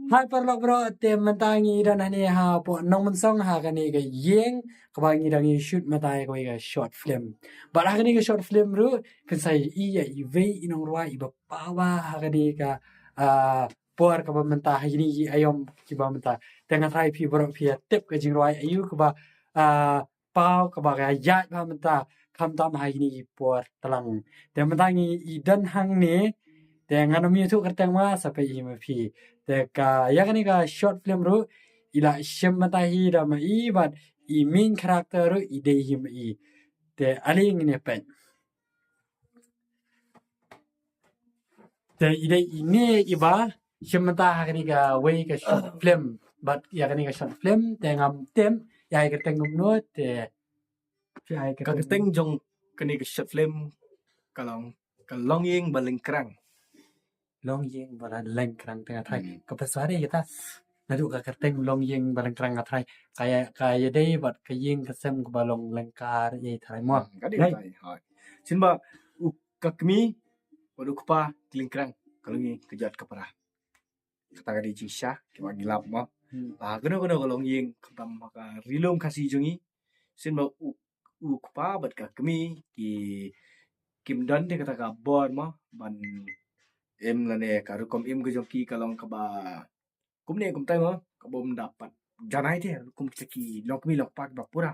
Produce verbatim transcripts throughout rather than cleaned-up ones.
Hai paralok bro, te mynta ngi don hangne hapoh Nongmynsong ha kane ka ïing kaba ngi dang ïa shoot mynta ïa kawei ka short film. Bad ha kane ka short film ruh phin sa ïohi ïa iwei i nongrwai iba paw bha ha kane ka, ah, por kaba mynta ha kine ki aïom kiba mynta. Te nga tharai phi baroh phi ïa tip ka jingrwai aïu kaba, ah, paw kaba ka ïaid bha mynta khamtam ha kine ki por tlang. Te mynta ngi i don hangne, te ngan ym ïathuh kyrteng ma, sa peit hi ma phi. Te ka ïa kane ka short film ruh i la shim mynta hi da ma i bad i main character ruh i dei hi ma i. Te ale ngin ïa peit. Te i dei ine iba shim mynta ha kane kawei ka short film. Bad ïa kane ka short film te ngam tip ïa i kyrteng kumno, te phi ai ka kyrteng jong kane ka short film ka long, ka Longïing Ba Lyngkrang. Longïing Ba Lyngkrang, te nga tharai ka pasari kita. Naduh ka kyrteng Longïing Ba Lyngkrang nga tharai ka ïa, ka ïadei bad ka ïing ka sem kaba long lyngkar ïa i tharai mo. Hmm, ka dei. Hooid. Shisien ba u ka kmie bad u kpa ki lyngkrang, ka longïing ka jot ka para. Kata ka dei jingshisha kiba ngi lap mo. Hmm. Ba kano kano ka longïing khamtam ha ka ri lum Khasi jong ngi. Shisien ba u, u kpa bad ka kmie ki, kim don te kata ka bor mo ban im lane ka rukom im ka jong ki ka long kaba kumne kumtai mo, kaba ym da pat janai te kum kita ki longkmie longkpa kiba pura.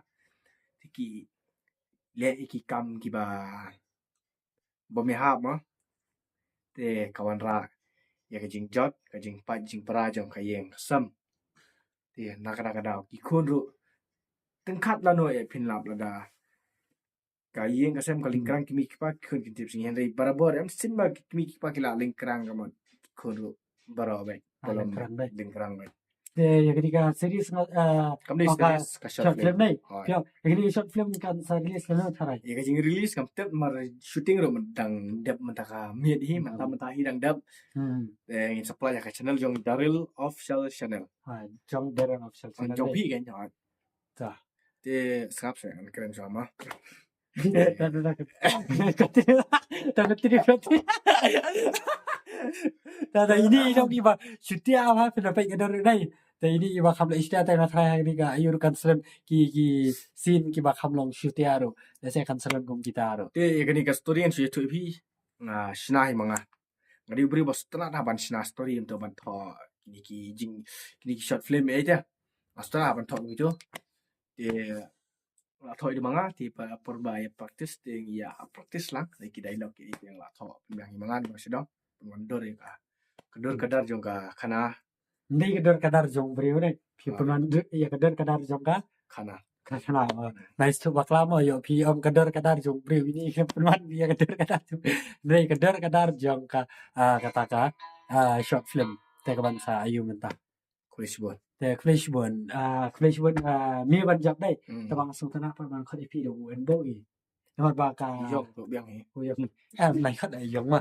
Te ki leh ïa ki kam kiba bym ïahap mo. Te ka wanrah ïa ka jingjot, ka jingpait jingpra jong ka ïing ka sem. Te na kata ka daw ki khun ruh tyngkhat lano ïa phin lap lada ka ïing ka sem ka lyngkrang, ki kmie ki kpa ki khun kin tip sngi, hynrei barabor em shisien ba ki kmie ki kpa ki la lyngkrang ka mut ki khun ruh baroh beit. Ah, lyngkrang beit. Lyngkrang beit. Te ïa kane ka series nga, ah, kam dei series, ka short film. Hooid. Ïa kane ka short film kan sa release lano tharai? Ïa ka jing release kam tip namar shooting ruh dang dep mynta ka miet hi, mynta, mynta hi dang dep. Hmm. Te ngin sa plie ha ka channel jong Daryl Official Channel. Ha, jong Daryl Official Channel. Jong phi kan jong. Ta. Te sngap seh, ngan kren shuwa ma. Ta, ta, ta. Continue, continue. Ta, ta, ine i nong iba shutia bha, phin ïa peit ka dur dei. Ta, ine iba kham leh shutia, ta nga tharai hangne ka aïu ruh kan slem ki, ki scene kiba kham long shutia ruh. Lehse kan slem kum kita ruh. Te ïa kane ka story ngan shu ïathuh ïa phi. Nga shna hi ma nga. Nga dei u briew ba sngewtynnat ban shna story, ym tang ban thoh kine ki jing, kine ki short film eh te. Nga sngewtynnat ban thoh kito. Te la thoh ïa ma nga, te por ba ïa practice te ïa practice lang ïa ki dialogue ïa, te la thoh pynbiang ïa ma nga, ba sdang pynwan dur ïa ka, ka dur ka dar jong ka khana. Ym dei ka dur ka dar jong briew ne, phi pynwan dur ïa ka dur ka dar jong ka khana. Ka khana. Nice to bakla mo, ïoh phi ong ka dur ka dar jong briew, ine phi pynwan ïa ka dur ka dar jong, ym dei ka dur ka dar jong ka, ah, kata ka, ah, short film. Te ka ban sa aïu mynta? Khublei shibun. Te khublei shibun, ah, khublei shibun, ah, me ban jop dei. Hmm. Te ba nga sngewtynnat pat ban khot ïa phi da u Enbo i. Namar ba ka ïong to biang hi. U ïong. Ah, nai khot ïong ma.